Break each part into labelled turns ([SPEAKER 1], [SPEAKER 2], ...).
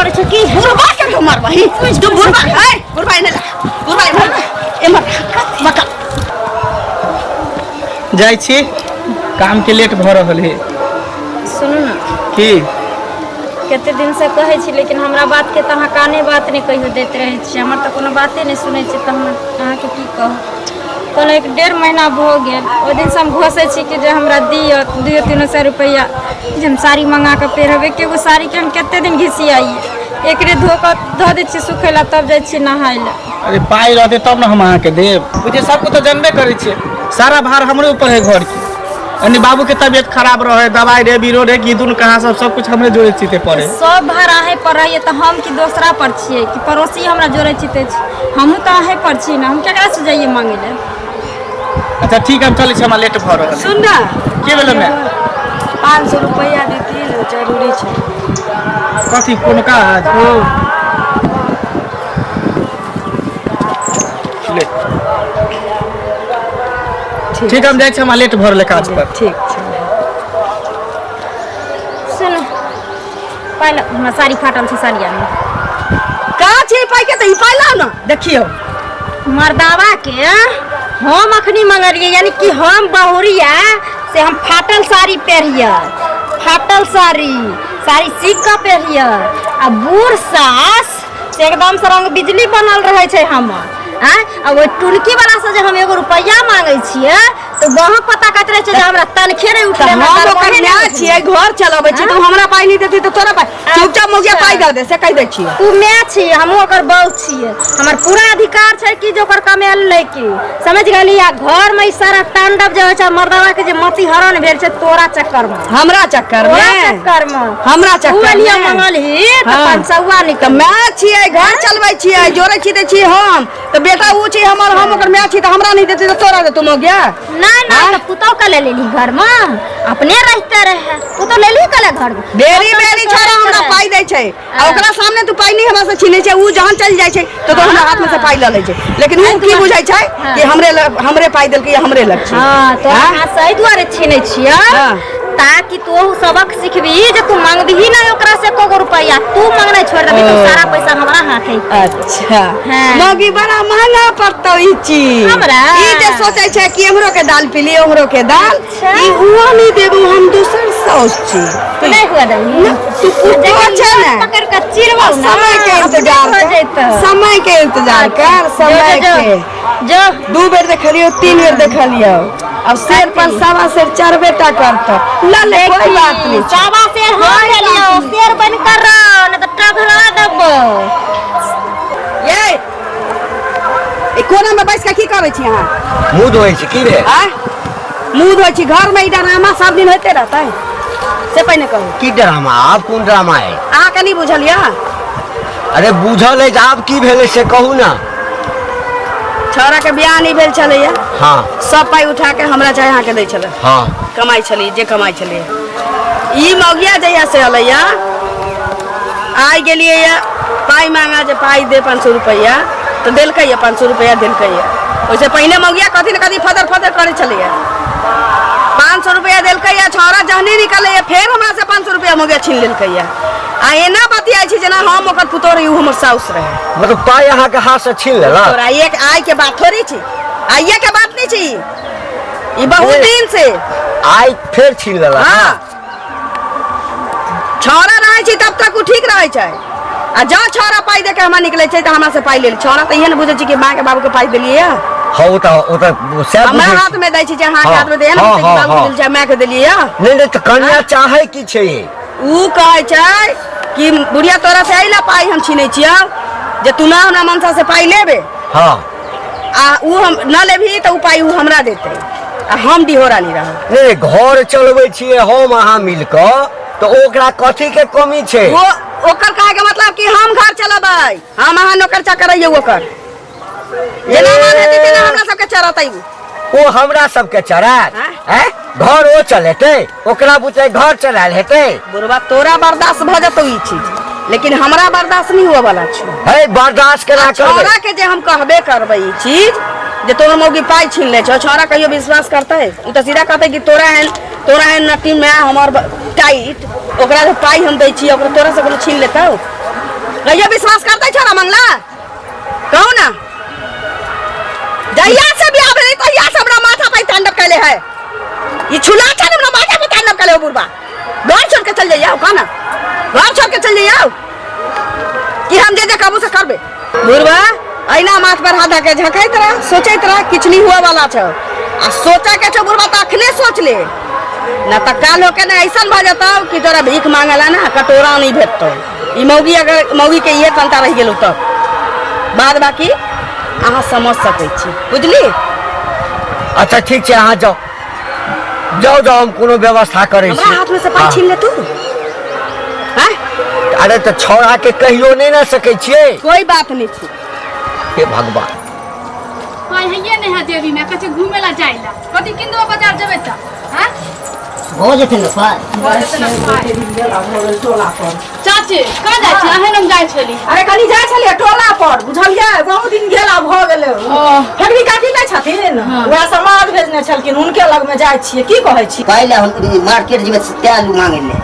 [SPEAKER 1] करै छै की
[SPEAKER 2] बुढ़बा के तू मारबही तू बुढ़बा ए बुढ़बा एने ला बुढ़बा एमहर एमहर बका
[SPEAKER 3] जाइ छी काम के लेट भऽ रहल है।
[SPEAKER 1] सुनू ने।
[SPEAKER 3] की?
[SPEAKER 1] कते दिनसँ कहै छी, लेकिन हमरा बातके तऽ अहाँ काने बात नहि कहियो दैत रहै छी। हमर तऽ कोनो बाते नहि सुनै छी, तऽ हम अहाँके की कहू। कहलहुँ 1-1.5 महीना भऽ गेल, ओहि दिनसँ हम घोसै छी कि जे हमरा दिअ 200-300 रुपैआ जे हम साड़ी मँगा कऽ पहिरब। एके गो साड़ीके हम कते दिन घिसियाइए, एकरे धो कऽ धऽ दै छियै सुखै लए, तब जाइ छियै नहाय लए।
[SPEAKER 3] अरे पाइ रहतै तब ने हम अहाँके देब। बुझिए सबको तऽ जानबे करै छियै, सारा भार हमरे ऊपर है घर के। यानी बाबू के तबियत खराब रहे, दवाई रे, बीरो रे, की दुन कहाँ सब सब कुछ हमरे जोड़े चीते पड़े।
[SPEAKER 1] सब भार अहें पर रहैए तऽ हम की दोसरा पर छियै कि पड़ोसी हमरा जोड़े चीते छै? हमहूँ तऽ अहें पर छी ने, हम केकरा से जाइए मांगे लए?
[SPEAKER 3] अच्छा ठीक है, हम चलै छी, हमरा लेट भऽ रहल है।
[SPEAKER 2] सुन ना।
[SPEAKER 3] की भेलै माय?
[SPEAKER 2] 500 रुपैआ देती ने, जरूरी छै।
[SPEAKER 3] कथी, कोनो काज?
[SPEAKER 2] हँ।
[SPEAKER 3] ले। ठीक, हम जाइ छी, हमरा लेट भऽ रहल है काज पर।
[SPEAKER 2] ठीक छै।
[SPEAKER 1] सुनू, पहिले हमरा साड़ी फाटल छै, साड़ी आनू।
[SPEAKER 2] का छै पाइ के? तऽ ई पाइ लाउ ने, देखियौ।
[SPEAKER 1] मर्दावा के हम अखनी मंगलियै, यानी कि हम बहुरिया से हम फाटल साड़ी पहिरियै, फाटल साड़ी, साड़ी सीख कऽ पहिरियै, आ बूढ़ सास से एकदम से रंग बिजली बनल रहै छै हमर। आँय, आ ओहि टुनकी वाला से जे हम एगो रुपैआ मांगै छियै तऽ वहाँ पता कहैत रहै छै जे हमरा तनखे नहि
[SPEAKER 2] तऽ
[SPEAKER 1] उठलै, हमरा
[SPEAKER 2] हम ओकर
[SPEAKER 1] दरमाहे नहि
[SPEAKER 2] माय
[SPEAKER 1] उठलै।
[SPEAKER 2] छियै, घर चलबै छियै, तू हमरा पाइ नहि देती तऽ तोरा पाइ? चुपचाप मौगिया पाइ दऽ दे, से कहि दै छियै।
[SPEAKER 1] तू माय छी, हमहूँ ओकर बहू छियै, हमर पूरा अधिकार छै कि जे ओकर कमायल लै के, समझ गेली? आ घर में ई सारा तांडव जे होइ छै, मर्दावा के जे मति हरण भेल छै तोरा चक्कर में।
[SPEAKER 2] हमरा चक्कर
[SPEAKER 1] तोरा
[SPEAKER 2] में?
[SPEAKER 1] चक्कर में।
[SPEAKER 2] हमरा
[SPEAKER 1] तू
[SPEAKER 2] चक्कर
[SPEAKER 1] एलियै
[SPEAKER 2] में?
[SPEAKER 1] मंगलही तऽ
[SPEAKER 2] हाँ।
[SPEAKER 1] 500
[SPEAKER 2] तऽ
[SPEAKER 1] निकल।
[SPEAKER 2] माय छियै, घर चलबै छियै, जोड़ै छी, दै छियै हम तऽ बेटा ओ छी हमर, हम ओकर माय छी, तऽ हमरा नहि देतै तऽ तोरा देतौ मौगिया?
[SPEAKER 1] नहीं नहीं, तो पुतोह के ले लेली घर में, अपने रहते रहे, पुतोह ले ली कले घर में।
[SPEAKER 2] बेरी
[SPEAKER 1] हम तो
[SPEAKER 2] बेरी
[SPEAKER 1] तोरे
[SPEAKER 2] छोरा हमरा
[SPEAKER 1] छै।
[SPEAKER 2] पाइ दै छै आ ओकरा सामने तू पाइ नहि हमरा से छीनै छै। उ जहन चलि जाइ छै तऽ तो हमरा हाथ में से पाइ लऽ लै छै, लेकिन उ की बुझै छै कि हमरे लग, हमरे पाइ देलकै या हमरे लग छै।
[SPEAKER 1] हाँ, तो
[SPEAKER 2] हाँ?
[SPEAKER 1] हाथ सही दुआरे छीनै छियै
[SPEAKER 2] हाँ।
[SPEAKER 1] ताकि तू सबक सिखबी जे तू मांगबही ना ओकरा से एको रुपैआ, तू मांगना छोड़ देबी तो सारा पैसा हमरा हाथ है।
[SPEAKER 2] अच्छा।
[SPEAKER 1] हाँ।
[SPEAKER 2] मौगी बड़ा महंगा पड़तौ ई चीज।
[SPEAKER 1] हमरा?
[SPEAKER 2] ई जे सोचै छै कि एम्हरो के दाल पी लिए, ओम्हरो के दाल।
[SPEAKER 1] अच्छा।
[SPEAKER 2] ई हुआ नहीं देबू, हम दोसर साउस छी।
[SPEAKER 1] नहीं हुआ देबही।
[SPEAKER 2] तू पुतो छै ने,
[SPEAKER 1] पकड़ के चिरबौ ना,
[SPEAKER 2] समय के इंतजार
[SPEAKER 1] अपने हो
[SPEAKER 2] कर,
[SPEAKER 1] जैतौ।
[SPEAKER 2] समय के इंतजार कर, समय
[SPEAKER 1] जो,
[SPEAKER 2] के।
[SPEAKER 1] जो
[SPEAKER 2] 2 बेर देखलियो, 3 बेर देखलियो, अब शेर पर सवा शेर चढ़बे टा करतो। ल ले, कोई बात नहीं।
[SPEAKER 1] सवा शेर हम लेलियो, शेर बन कर रहो, नहीं तो टघरा देबो।
[SPEAKER 2] ये ई कोना में बैस के की करै छी अहाँ?
[SPEAKER 4] मुँह धोइ छी। की भेल?
[SPEAKER 2] आँय, मुँह धोइ छी? घर में ई ड्रामा सब दिन होइते रहतै से पहिने कहू।
[SPEAKER 4] की ड्रामा? आब कोन ड्रामा है?
[SPEAKER 2] अहाँके नहि बुझल यऽ?
[SPEAKER 4] अरे बुझल अछि, आब की भेलै से कहू ने।
[SPEAKER 2] छौड़ा के बियाह नहि भेल छलैया।
[SPEAKER 4] हाँ।
[SPEAKER 2] सब पाइ उठा के हमरा चाहे अहाँके दै छलै।
[SPEAKER 4] हाँ।
[SPEAKER 2] कमाइ छलै जे कमाइ छलै। ई मौगिया जहिया से अलैया, आइ गेलियै या पाइ मांगा जे पाइ दे 500 रुपैआ, तऽ देलकै या 500 रुपैआ देलकै या। ओहिसँ पहिने मौगिया कथी ने कथी फदर फदर करै छलैया। 500 रुपैआ देलकै या, छौड़ा जहने निकलैया फेर हमरा से 500 रुपैआ मौगिया छीन लेलकै या। आ एना बतियाइ छै जेना हम ओकर पुतोह रही, ओ हमर साउस रहे।
[SPEAKER 4] मतलब पाइ अहाँके हाथ से छीन लेलक?
[SPEAKER 2] तोरा एक आइ के बात थोड़ी छी, आइए के बात नहीं छी ई, बहुत दिन से।
[SPEAKER 4] आइ फेर छीन लेलक?
[SPEAKER 2] हाँ, छौड़ा रहै छै तब तक ओ ठीक रहै छै, आ जँ छौड़ा पाइ दे के हमरा निकलै छै तऽ हमरा से पाइ लेल। छौड़ा तऽ इहे ने बुझै छै कि माँ के बाबू के पाइ देलियै या।
[SPEAKER 4] हाँ, ओ तऽ सएह
[SPEAKER 2] हमरा
[SPEAKER 4] बुझै
[SPEAKER 2] हाथ
[SPEAKER 4] छी।
[SPEAKER 2] में दै छै, अहाँके
[SPEAKER 4] हाँ,
[SPEAKER 2] हाथ में दै ने,
[SPEAKER 4] हाँ,
[SPEAKER 2] बुझै छै कि
[SPEAKER 4] हाँ,
[SPEAKER 2] बाबू के
[SPEAKER 4] हाँ।
[SPEAKER 2] देल छै, माय के देलियै या।
[SPEAKER 4] नहि नहि, तऽ कन्या चाहै की छै?
[SPEAKER 2] उ कहै छै कि बुढ़िया तोरा से अइला पाइ हम छीनै छियौ जे तू ना हमरा मनसा से पाइ लेबे।
[SPEAKER 4] हाँ।
[SPEAKER 2] आ उ हम न लेबही तऽ उ पाइ उ हमरा देतै आ हम डिहोरानी रहब।
[SPEAKER 4] नहि, घर चलबै छियै हम अहाँ मिल कऽ, तऽ ओकरा कथी के कमी छै?
[SPEAKER 2] वो ओकर कहे के मतलब कि हम घर चलेबै, हम अहाँ नौकर चाकर रहियै। ओकर जेना मन हेतै तेना हमरा सबके चरतै उ।
[SPEAKER 4] ओ हमरा सबके चरात?
[SPEAKER 2] हाँ?
[SPEAKER 4] हैं? घर ओ चलेतै? ओकरा बुते घर चलायल हेतै?
[SPEAKER 2] बुढ़वा, तोरा बर्दाश्त भऽ जेतौ ई चीज, लेकिन हमरा बर्दाश्त नहीं हुए वाला छौ।
[SPEAKER 4] है, बर्दाश्त केना
[SPEAKER 2] आ
[SPEAKER 4] करबै?
[SPEAKER 2] छौड़ा के जे हम कहबे करबै ई चीज जे तोहर मौगी पाइ छीन ले छौ, छौड़ा कहियो विश्वास करतै? उ तऽ सीधा कहतै कि तोरा एहन नटी माय हमर टाइट, ओकरा जे पाइ हम दै छियै, ओकरा तोरा से कोनो छीन लेतौ? कहियो विश्वास करतै छोरा मंगला कहू ना जहिया से बियाह भेलै तहिया से हमरा माथा पर तांडव कैले है ई छुला छल हमरा माथा पर तांडव कैले हो बुढ़बा घर छोड़ के चल जाइए कह ना घर छोड़ के चल जाइए कि हम जे जे कहबू से करबे बुढ़बा अहिना माथ पर हाथ धऽ के झँकैत रह सोचैत रह किछु नहीं हुआ वाला छौ आ सोचे के छौ बुढ़बा तऽ अखने सोच ले ना तऽ काल होके ने ऐसन भऽ जेतौ कि तोरा भीख मांगला ना कटोरा नहीं भेटतौ ई मौगी अगर मौगी के इहे तनता रहि गेलौ तब बाद बाकी अहाँ समझ सकै छी बुझली
[SPEAKER 4] अच्छा ठीक छै अहाँ जाउ जाउ जाउ हम कोनो व्यवस्था करै छी
[SPEAKER 2] हमरा हाथ में से पाइ छीन ले तू हैं
[SPEAKER 4] अरे तऽ छौड़ा के कहियो नहि ने सकै छियै
[SPEAKER 2] कोई बात नहीं छी
[SPEAKER 4] हे भगवान
[SPEAKER 5] पाइ हैये नहि है जेबी में कहै छै घूमे ला जाय ला कथी किन देबो बाजार जेबै तऽ हैं
[SPEAKER 6] भऽ जेतै ने पाइ
[SPEAKER 5] भऽ जेतै ने पाइ चाची कहाँ जाइ छी अहें हम जाइ छली
[SPEAKER 7] अरे कनी जाइ छलियै टोला पर बुझलियै बहुत दिन गेला भऽ गेलै फेकरी काकी नहि छथिन वएह समाज भेजने छलखिन हुनके लगमे जाइ छियै की कहै छी
[SPEAKER 6] पाइ लए हम मार्केट जेबै से तें आलू मांगै लए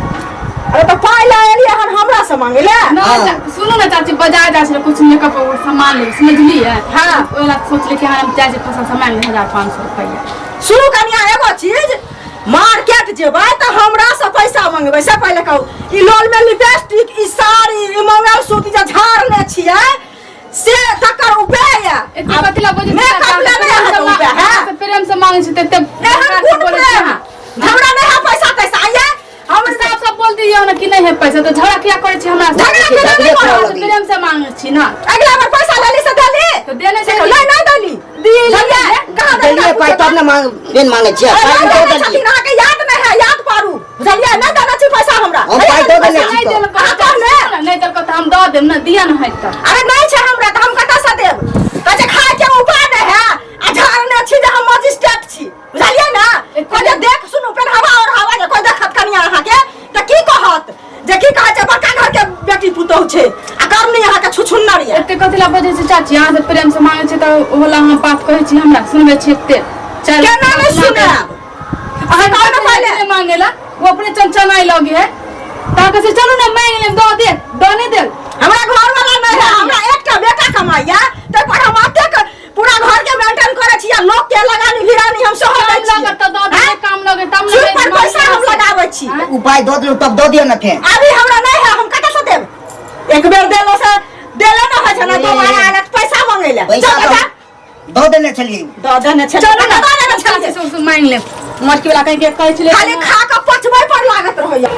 [SPEAKER 7] अरे तऽ पाइ लए एलियै हन हमरा से मांगै लए
[SPEAKER 5] नहि सुनू ने चाची बाजार जाइ छलै कुछ मेकअप और सामान लेबै समझलियै
[SPEAKER 7] हाँ।
[SPEAKER 5] ओहि ला सोचलियै कि हम जाइ छी पैसा सामान ले 1500 रुपैआ
[SPEAKER 7] सुनू कनिया एगो चीज मार्केट जेबै तऽ हमरा से पैसा मंगबै से पहिले कहू ई लोल में लिपस्टिक ई साड़ी ई मंगलसूत्र जे झाड़ने छियै से तकर उपाय यऽ
[SPEAKER 5] एते कथी ला बजै छी
[SPEAKER 7] मेकअप लेबै अहाँ तऽ उपाय है
[SPEAKER 5] प्रेम से मांगै छी तऽ एते
[SPEAKER 7] एहन कोन प्रेम हमरा नहि है पैसा तैसा ये
[SPEAKER 5] हम साफ साफ बोल दियौ ने कि नहीं है पैसा तो झगड़ा किया करै छी हमरा से
[SPEAKER 7] झगड़ा केना नहि करब?
[SPEAKER 5] प्रेम से मांगै छी ना
[SPEAKER 7] अगला बार पैसा लेली से देली
[SPEAKER 5] तो देने
[SPEAKER 7] से
[SPEAKER 5] छली।
[SPEAKER 7] नहीं नहीं देली दिलियै कहाँ देली
[SPEAKER 6] देलियै पाइ तब ने मांग पेन मांगै छियै
[SPEAKER 7] अरे
[SPEAKER 6] पाइ
[SPEAKER 7] नहि
[SPEAKER 6] दऽ
[SPEAKER 7] देने
[SPEAKER 6] देलियै
[SPEAKER 7] छथिन अहाँके याद नहि है याद पारू बुझलियै नहि देने छी पैसा हमरा
[SPEAKER 6] हम पाइ दऽ देने छी
[SPEAKER 5] नहीं
[SPEAKER 6] तऽ
[SPEAKER 5] देलकै
[SPEAKER 7] अहाँ कहने
[SPEAKER 5] नहीं देलकै तऽ हम दऽ देब ने दिअ ने है तऽ
[SPEAKER 7] अरे नहीं छै हमरा तऽ हम कतऽ से देब कहै छै खाय के उपाय नहि है आ झाड़ने छी जे हम मजिस्ट्रेट छी बुझलियै ने कोइ जे देख सुनू पेनहावा और हवा जे कोइ देखत कनिया अहाँके तऽ की कहत जे की कहै छै बड़का घर के बेटी पुतोहु छै आ करनी अहाँके छुछुन्नर यऽ
[SPEAKER 5] एते कथी ला बजै छी चाची अहाँ से प्रेम से मांगै छी तऽ ओहो ला अहाँ बात कहै छी हमरा सुनबै छी एते चल
[SPEAKER 7] केना नहि सुनायब
[SPEAKER 5] अहाँ
[SPEAKER 7] कहू ने पहिले।
[SPEAKER 5] पहिले मांगे ला वो अपने चंचनाई लगे है तऽ कहै छै चलू ने मांगि लेब दऽ देब दऽ नहि देब
[SPEAKER 7] हमरा घर वाला नहि है हमरा एकटा बेटा कमाइया ताहि पर हम एतेक पूरा घर के मेंटेन करै छी आ लोग के लगानी भिरानी हम सेहो दै
[SPEAKER 5] काम
[SPEAKER 7] छी
[SPEAKER 5] लगत तऽ दऽ देब काम लगे तब ने
[SPEAKER 7] सुई पर पैसा हम लगाबै छी
[SPEAKER 6] ओ पाइ दऽ दियौ तब दऽ दियौ ने फेर
[SPEAKER 7] अभी हमरा नहीं है हम कतऽ से देब एक बेर देलो से देले न होइ छै ना दोबारा आयल तऽ पैसा मांगै ले
[SPEAKER 6] पैसा
[SPEAKER 7] चल
[SPEAKER 6] दऽ दऽ देने छलियै
[SPEAKER 7] दऽ देने छलियै चल ना दऽ देने छलियै
[SPEAKER 5] चाची से मांगि लेब मटकी वाला कहीं के कहै छलै
[SPEAKER 7] खाली खा कऽ पचबै पर लागत रहैया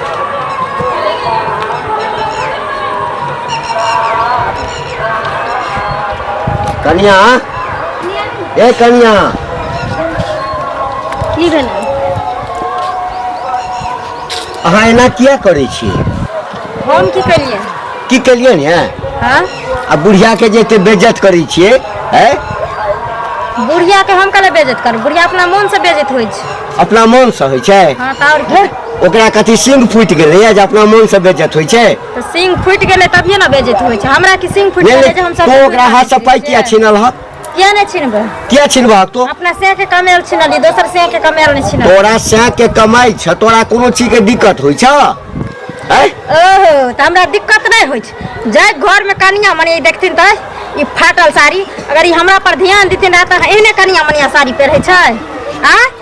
[SPEAKER 4] कनिया ए कनिया
[SPEAKER 1] की भेलै
[SPEAKER 4] अहाँ एना किया करै छियै
[SPEAKER 1] हम की केलियै
[SPEAKER 4] की केलियै ने
[SPEAKER 1] हाँ
[SPEAKER 4] आ बुढ़िया के जे एते बेज्जत करै छियै हैं
[SPEAKER 1] बुढ़िया के हम कले बेइज्जत करब बुढ़िया अपना मोन से बेइज्जत होइ छै
[SPEAKER 4] अपना मोन से होइ छै
[SPEAKER 1] हाँ तऽ आओर की
[SPEAKER 4] ओकरा कथी सिंह फूटि गेलैया जे अपना मोन से बेज्जत होइ छै
[SPEAKER 1] तऽ सिंह फूटि गेलै तभिए ने बेइज्जत होइ छै हमरा की सिंह फूटि
[SPEAKER 4] नहि
[SPEAKER 1] गेलै जे हम सब
[SPEAKER 4] तू ओकरा हाथ से पाइ किया छीनल हक
[SPEAKER 1] किया नहि छिनबै
[SPEAKER 4] किया छिनबहक तू
[SPEAKER 1] अपना सेह के कमेल छिनलियै दोसर सेह के कमेल नहि छिनलियै
[SPEAKER 4] तोरा सैं के कमाइ छ तोरा कोनो चीज के दिक्कत होइ छ आँय?
[SPEAKER 1] ओहो तऽ हमरा दिक्कत नहि होइ छै जाय घरमे कनिया मनिया देखथिन तऽ ई फाटल साड़ी अगर ई हमरा पर ध्यान देथिन रहए तऽ एहने कनिया मनिया साड़ी पहिरै छै आँय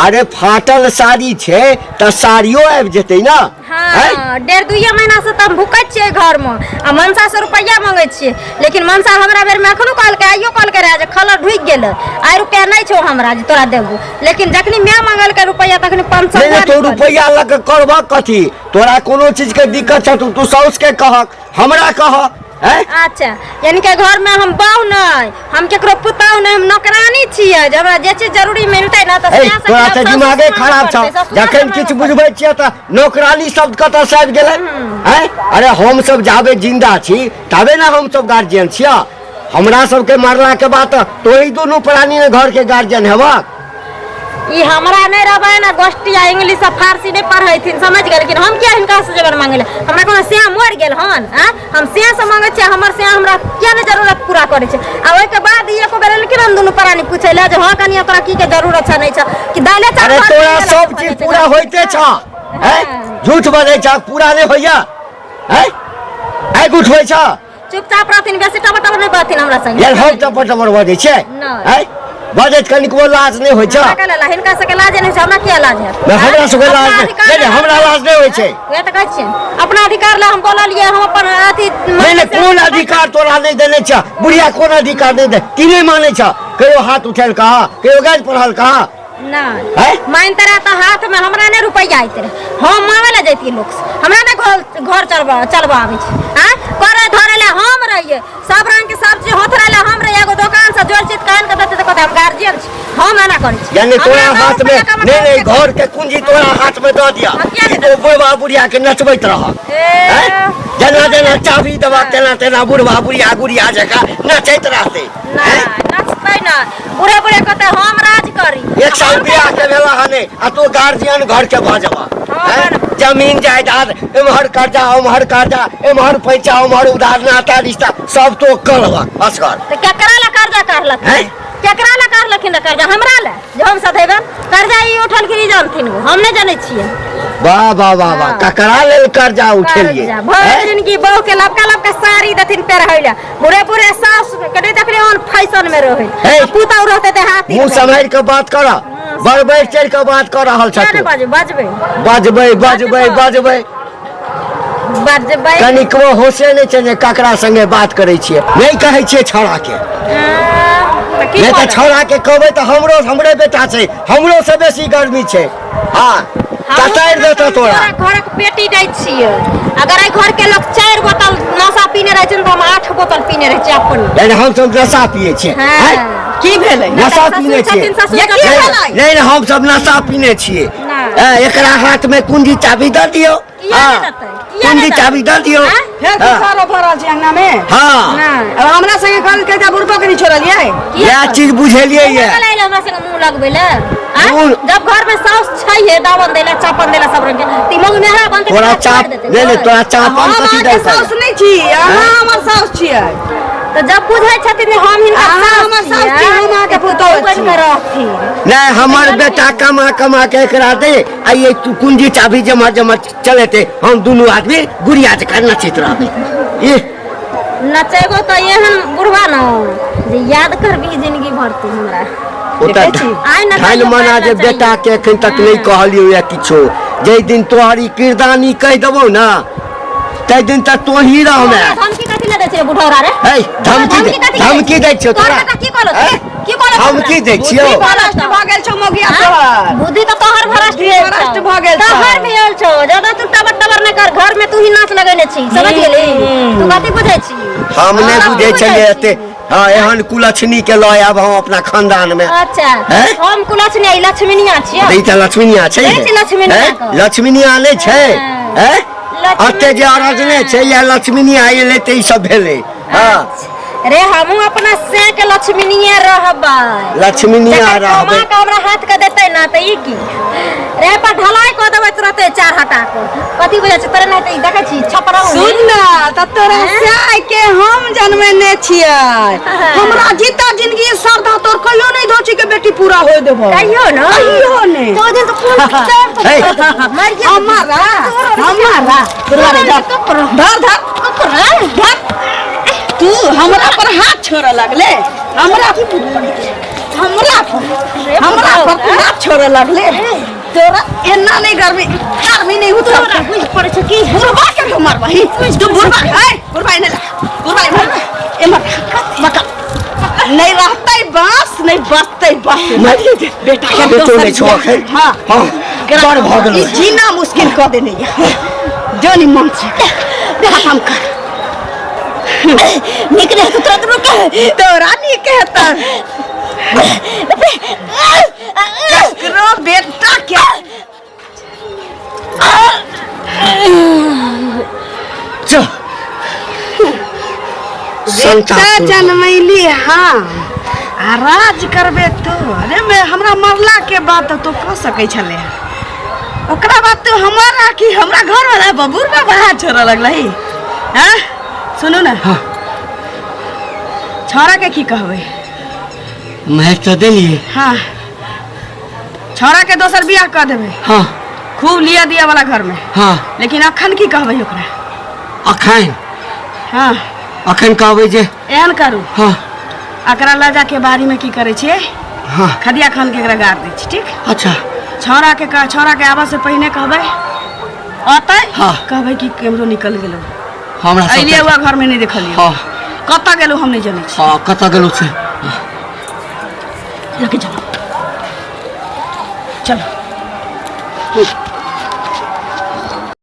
[SPEAKER 4] अरे फाटल साड़ी छै तऽ साड़ियो आबि जेतै ने आँय?
[SPEAKER 1] हाँ डेढ़ दुइये महीना से तऽ हम भुकैत छियै घरमे आ मनसा से रुपैआ मंगै छियै लेकिन मनसा हमरा बेरमे एखनो कहलकै आइयो कहलकै रहए जे खलर ढुकि गेलै आइ रुपैआ नहि छौ हमरा जे तोरा देबो लेकिन जखनी माय मंगलकै रुपैआ तखनी 500
[SPEAKER 4] नहि नहि तो रुपैआ लऽ कऽ करबह कथी तोरा कोनो चीज के दिक्कत छौ तू साउस के कहक हमरा कह हैं
[SPEAKER 1] अच्छा यानी कि घर में हम बाऊ नहीं हम केकरो पुताऊ नहीं हम नौकरानी छियै जे हमरा जे चीज जरूरी मिलतै ना तऽ
[SPEAKER 4] ए
[SPEAKER 1] सएह से
[SPEAKER 4] तोरा
[SPEAKER 1] खिलाफ
[SPEAKER 4] तऽ
[SPEAKER 1] सासु
[SPEAKER 4] दिमागे
[SPEAKER 1] से मांगऽ
[SPEAKER 4] खराब छौ
[SPEAKER 1] पड़तै, ससुरा से
[SPEAKER 4] जखन
[SPEAKER 1] मांगऽ
[SPEAKER 4] किछु
[SPEAKER 1] पड़तै।
[SPEAKER 4] बुझबै छियै तऽ नौकरानी शब्द कतऽ से आबि गेलै हैं अरे हम सब जाबे जिंदा छी तबे ने हम सब गार्जियन छियै हमरा सबके मरला के बाद तऽ तोही दुनू प्राणी ने घर के गार्जियन हेबक
[SPEAKER 1] ई हमरा नहि रहबै ने गोष्ठी आ इंग्लिश आ फारसी नहि पढ़ैथिन समझ गेलखिन हम किया हिनका से जेबर मांगै लए हमरा कोनो सिया मरि गेल हन आ हम सिया से मांगै छियै हमर सिया हमरा किया नहि जरूरत पूरा करै छै आ ओहिके बाद ई एको बेर एलखिन हम दुनू प्राणी पूछै लए जे हँ कनिया तोरा की के जरूरत छै नहि छै कि दाले चावल
[SPEAKER 4] अरे
[SPEAKER 1] घर
[SPEAKER 4] तोरा
[SPEAKER 1] मे
[SPEAKER 4] सब
[SPEAKER 1] भऽ
[SPEAKER 4] चीज
[SPEAKER 1] जेतै।
[SPEAKER 4] पूरा होइते छ हैं झूठ बजै छ पूरा नहि होइया हैं आगि उठबै छ
[SPEAKER 1] चुपचाप रहथिन बेसी टबर टबर नहि बजथिन हमरा संगे
[SPEAKER 4] यार हम टपर टपर बजै छियै
[SPEAKER 1] नहि।
[SPEAKER 4] आँय बजैत कनिकबो लाज नहि होइ छौ
[SPEAKER 1] हमरा कहला ला, हिनका सबके लाज नहि होइ छै हमरा किया लाज हैत
[SPEAKER 4] नहि, हमरा सबके
[SPEAKER 1] अपना
[SPEAKER 4] लाज नहि
[SPEAKER 1] अधिकार
[SPEAKER 4] नहि, नहि, हमरा लाज नहि होइ छै
[SPEAKER 1] वएह तऽ कहै छियै अपना अधिकार लए हम बोललियै हम अपन अथी
[SPEAKER 4] नहि नहि कोन अधिकार तोरा नहि देने छ बुढ़िया कोन अधिकार नहि दे की नहि मानै छ कहियो हाथ उठेल कहा कहियो गाज पढ़ल कहा
[SPEAKER 1] नहि
[SPEAKER 4] हैं?
[SPEAKER 1] मानते रहे तऽ हाथमे हमरा नहि रुपैआ आइत रहे हम मांगे लए जैतियै लोकसँ हमरा नहि घर घर चलबा चलबा आबै छै आँय करे धरे लए हम रहियै सब रंग के सब्जी होथरे लए हम रहियै एगो दोकान से जोड़ चित कान के देतै तऽ कहतै हम गार्जियन छी हम एना करै छी
[SPEAKER 4] यानी
[SPEAKER 1] हमरा
[SPEAKER 4] तोरा
[SPEAKER 1] दस
[SPEAKER 4] हाथ में
[SPEAKER 1] रुपैआ कमा
[SPEAKER 4] नहीं नहीं
[SPEAKER 1] के
[SPEAKER 4] घर के कुंजी तोरा हाथ में दऽ दिया
[SPEAKER 1] हम किया
[SPEAKER 4] ई तो बुढ़वा बुढ़िया के नचबैत रह
[SPEAKER 1] ए,
[SPEAKER 4] हैं? जेना जेना चाबी देबा तेना तेना बुढ़वा बुढ़िया गुड़िया जकाँ नचैत रहतै
[SPEAKER 1] नहि नचतै ना बूढ़े बूढ़े कहतै हम राज करी
[SPEAKER 4] एक साल बियाह के भेला हने आ तू गार्जियन घर के भऽ जेबा
[SPEAKER 1] हाँ,
[SPEAKER 4] हैं? जमीन जायदाद एम्हर कर्जा ओम्हर कर्जा एम्हर पैसा ओम्हर उधार नाता रिश्ता सब तो करबा असगर
[SPEAKER 1] तऽ केकरा ला कर्जा कहलखिन
[SPEAKER 4] हैं?
[SPEAKER 1] केकरा ला कहलखिन रऽ कर्जा हमरा ला जे हम सधेबनि कर्जा ई उठलखिन ई जानथिन ओ हम नहि जनै छियै
[SPEAKER 4] वाह वाह वाह वाह
[SPEAKER 1] हाँ।
[SPEAKER 4] ककरा लेल कर्जा उठेलियै
[SPEAKER 1] कर्जा भरि
[SPEAKER 4] हैं?
[SPEAKER 1] जिनगी बहू के लबका लबका साड़ी देथिन पेरहै ला बुढ़े बुढ़े सास के नहि देखलियै ओहन फैशन में रहै
[SPEAKER 4] हे।
[SPEAKER 1] आ पुतहु रहतै तऽ हाथी
[SPEAKER 4] मुँह सम्हारि कऽ बात कर बड़ बढ़ि चढ़ि कऽ बात कऽ रहल
[SPEAKER 1] किया
[SPEAKER 4] छथि
[SPEAKER 1] नहि बाजबै बाजबै
[SPEAKER 4] बजबै बजबै बजबै
[SPEAKER 1] बजबै
[SPEAKER 4] कनिकबो होशे नहि छै जे ककरा संगे बात करै छियै नहि कहै छियै छौड़ाके
[SPEAKER 1] तऽ की
[SPEAKER 4] नहि तऽ
[SPEAKER 1] करब?
[SPEAKER 4] छौड़ाके कहबै तऽ हमरो हमरे बेटा छै हमरो से बेसी गर्मी छै हँ कटारि देतौ तोरा
[SPEAKER 1] तोरा घरक पेटी दै छियै अगर एहि घर के लोग चारि बोतल नशा पीने रहै छै ने तऽ हम 8 बोतल पीने रहै छियै अपन
[SPEAKER 4] यानी हम सब नशा पिए छियै
[SPEAKER 1] हाँ।
[SPEAKER 4] हैं?
[SPEAKER 2] की भेलै
[SPEAKER 4] नशा
[SPEAKER 1] ससुर
[SPEAKER 4] पीने छियै
[SPEAKER 1] छथिन, ससुर
[SPEAKER 2] ये की
[SPEAKER 1] छथिन।
[SPEAKER 2] भेलै?
[SPEAKER 4] नहि नहि हम सब नशा पीने छियै
[SPEAKER 1] नहि।
[SPEAKER 4] ए, एकरा हाथ में कुंजी चाबी दऽ दियौ
[SPEAKER 1] किया
[SPEAKER 4] हाँ।
[SPEAKER 1] नहि देतै? किया नहि
[SPEAKER 4] कुंजी
[SPEAKER 1] देतै?
[SPEAKER 4] चाबी दऽ दियौ
[SPEAKER 1] आँय?
[SPEAKER 2] फेर
[SPEAKER 4] हाँ।
[SPEAKER 2] कुखारो भरल छै अंगना में
[SPEAKER 4] हाँ
[SPEAKER 1] नहि।
[SPEAKER 2] अब हमरा संगे कहलकै तऽ बुढ़बो के नहीं छोड़लियै
[SPEAKER 4] इएह चीज बुझेलियै
[SPEAKER 1] केना
[SPEAKER 4] ये
[SPEAKER 1] चलाइले हमरा संगे मुंह लगबै ले आँय?
[SPEAKER 4] मुँह-
[SPEAKER 1] जब घर में साउस छै हे दावन देला चापन देला सब रंग के त ई मौगी मेहरा बनतै
[SPEAKER 4] तोरा
[SPEAKER 1] तऽ
[SPEAKER 4] चाप
[SPEAKER 1] छोड़ि देतै
[SPEAKER 4] नहि नहि
[SPEAKER 1] घर।
[SPEAKER 4] तोरा चापन
[SPEAKER 2] हम
[SPEAKER 4] कथी
[SPEAKER 2] अहाँके
[SPEAKER 4] देलकै
[SPEAKER 2] साउस नहि छी अहाँ हमर साउस छियै
[SPEAKER 1] तऽ जब बुझै छथिन जे हम हिनकर
[SPEAKER 2] अहाँ
[SPEAKER 1] साउस
[SPEAKER 2] हमर साउस छी, हम अहाँके
[SPEAKER 1] छियै,
[SPEAKER 2] पुतोहु
[SPEAKER 1] तऽ
[SPEAKER 2] छी।
[SPEAKER 1] बनि कऽ रहथिन
[SPEAKER 4] नहि हमर बेटा कमा कमा के एकरा दे आ ये तू कुंजी चाबी जमा जमा चलेते हम दुनू आदमी गुड़िया जकाँ नचैत रहबै ई
[SPEAKER 1] नचेबो तऽ एहन बुढ़वा न जे याद करबी जिंदगी भर तू हमरा
[SPEAKER 4] ओ तऽ
[SPEAKER 2] देखै छी?
[SPEAKER 1] आइ नचैयो,
[SPEAKER 4] धन मना
[SPEAKER 1] काल्हि
[SPEAKER 4] जे
[SPEAKER 1] नचैयो।
[SPEAKER 4] बेटा के एखन तक नहि कहलियौ या किछो जाहि दिन तोहर ई किरदानी कहि देबौ ने ताहि दिन तऽ तोही रहमे
[SPEAKER 1] धमकी कथी लए दै छै बुढ़ौरा रे
[SPEAKER 4] है धमकी दे धमकी दै छियौ
[SPEAKER 1] तोरा
[SPEAKER 4] तोरा
[SPEAKER 1] बेटा की कहलक
[SPEAKER 4] हैं?
[SPEAKER 1] की कहलक
[SPEAKER 4] धमकी दै छियौ
[SPEAKER 2] बुद्धि भ्रष्ट भऽ गेल छौ मौगिया तोहर
[SPEAKER 1] बुद्धि तऽ तोहर भ्रष्ट
[SPEAKER 2] बुद्धि
[SPEAKER 1] भेल
[SPEAKER 2] भ्रष्ट
[SPEAKER 1] छौ।
[SPEAKER 2] भऽ गेल छौ।
[SPEAKER 1] तोहर भेल छौ ज्यादा तू टबर टबर नहि कर घर में तू ही नाच लगेने छी समझ गेली तू कथी बुझै छी
[SPEAKER 4] हम नहि
[SPEAKER 1] हाँ,
[SPEAKER 4] बुझै
[SPEAKER 1] बुझै
[SPEAKER 4] छलियै
[SPEAKER 1] छी।
[SPEAKER 4] एते हँ एहन कुलक्षणी के लऽ आयब हम अपना खानदान में
[SPEAKER 1] अच्छा
[SPEAKER 4] हैं?
[SPEAKER 1] हम कुलक्षणी ई लक्ष्मीनिया छियै
[SPEAKER 4] तऽ ई तऽ लक्ष्मीनिया छै
[SPEAKER 1] नहि छै लक्ष्मीनिया
[SPEAKER 4] हैं?
[SPEAKER 1] के।
[SPEAKER 4] लक्ष्मीनिया नहि छै
[SPEAKER 1] हाँ।
[SPEAKER 4] हैं?
[SPEAKER 1] लक्ष्मीनिया।
[SPEAKER 4] एते जे अरजने छै या लक्ष्मीनिया एलै तऽ ई सब भेलै हँ
[SPEAKER 1] रे हमहूँ अपना से के लक्ष्मीनिये रहबै
[SPEAKER 4] लक्ष्मीनिया
[SPEAKER 1] जखन
[SPEAKER 4] रहबै
[SPEAKER 1] कमा के हमरा हाथ के देतै ना तऽ ई की रे पर ढलाई कऽ देबै तुरते चार हटा के कथी बुझै छै तोरे नहि तऽ ई देखै छी छपरा
[SPEAKER 2] सुन ना तऽ तोरा साय के हम जनमेने छियै हमरा जीता जिंदगी श्रद्धा तोर कहियो नहि धोची के बेटी पूरा होय देबो
[SPEAKER 1] कहियो न
[SPEAKER 2] कहियो ने
[SPEAKER 1] तो दिन तो कोन चार
[SPEAKER 4] हे।
[SPEAKER 1] मर गेल
[SPEAKER 2] हमारा हमारा धर धर धर तू हमरा पर हाथ छोड़ऽ लगले हमरा हमरा पर हमरा पर तू हाथ छोड़ऽ लगले तोरा एना नहीं गर्मी गर्मी नहीं उतर
[SPEAKER 1] बुझ पड़ै छै की
[SPEAKER 2] बुढ़बा के क्यों मारबही तू बुढ़बा ए बुढ़बा एने ला बुढ़बा एमहर एमहर पकड़ नहीं रहतै बांस नहीं बचतै बांस
[SPEAKER 4] मारिए दे।
[SPEAKER 2] बेटा के
[SPEAKER 4] बेटो
[SPEAKER 2] दोसर
[SPEAKER 4] नहि छौ एखन
[SPEAKER 2] हाँ
[SPEAKER 4] हँ बड़ भऽ गेलौ
[SPEAKER 2] ई जीना मुश्किल कऽ देने ये जो नि मन से खत्म कर
[SPEAKER 1] नीक नहि हेतौ तुरंत रुक
[SPEAKER 2] तोरा नीक हेतै ककरो बेटा के
[SPEAKER 4] चल
[SPEAKER 2] बेटा जनमैली हाँ आ राज करबे तू अरे मैं हमरा मरला के बाद तो कऽ सकै छलै ओकरा बाद तू हमरा की हमरा घर वाला बबूर बाबा हाथ छोड़ऽ लगलही हैं सुनू ने
[SPEAKER 4] हाँ।
[SPEAKER 2] छौड़ा के की कहबै
[SPEAKER 4] मारि तऽ देलियै
[SPEAKER 2] हाँ छौड़ा के दोसर बियाह कऽ देबै
[SPEAKER 4] हाँ
[SPEAKER 2] खूब लिया दिया वाला घर में
[SPEAKER 4] हाँ
[SPEAKER 2] लेकिन अखन की कहबै ओकरा
[SPEAKER 4] अखन
[SPEAKER 2] हाँ
[SPEAKER 4] अखन कहबै जे
[SPEAKER 2] एहन करू।
[SPEAKER 4] हाँ।
[SPEAKER 2] एकरा लऽ जाके बाड़ी में की करै छियै?
[SPEAKER 4] हाँ।
[SPEAKER 2] खदिया खान के एकरा गाड़ दै छी, ठीक?
[SPEAKER 4] अच्छा।
[SPEAKER 2] छौड़ा के छौड़ा के आबऽ से पहिने कहबै, अतै।
[SPEAKER 4] हाँ।
[SPEAKER 2] कहबै कि केम्हरो निकल गेलौ।
[SPEAKER 4] हमरा सब
[SPEAKER 2] अइलियै हुआ घर में नहि देखलियै।
[SPEAKER 4] हाँ।
[SPEAKER 2] कतऽ गेलौ हम नहि जनै छी।
[SPEAKER 4] हाँ, कतऽ गेलौ से।
[SPEAKER 2] लके चलो, चलो।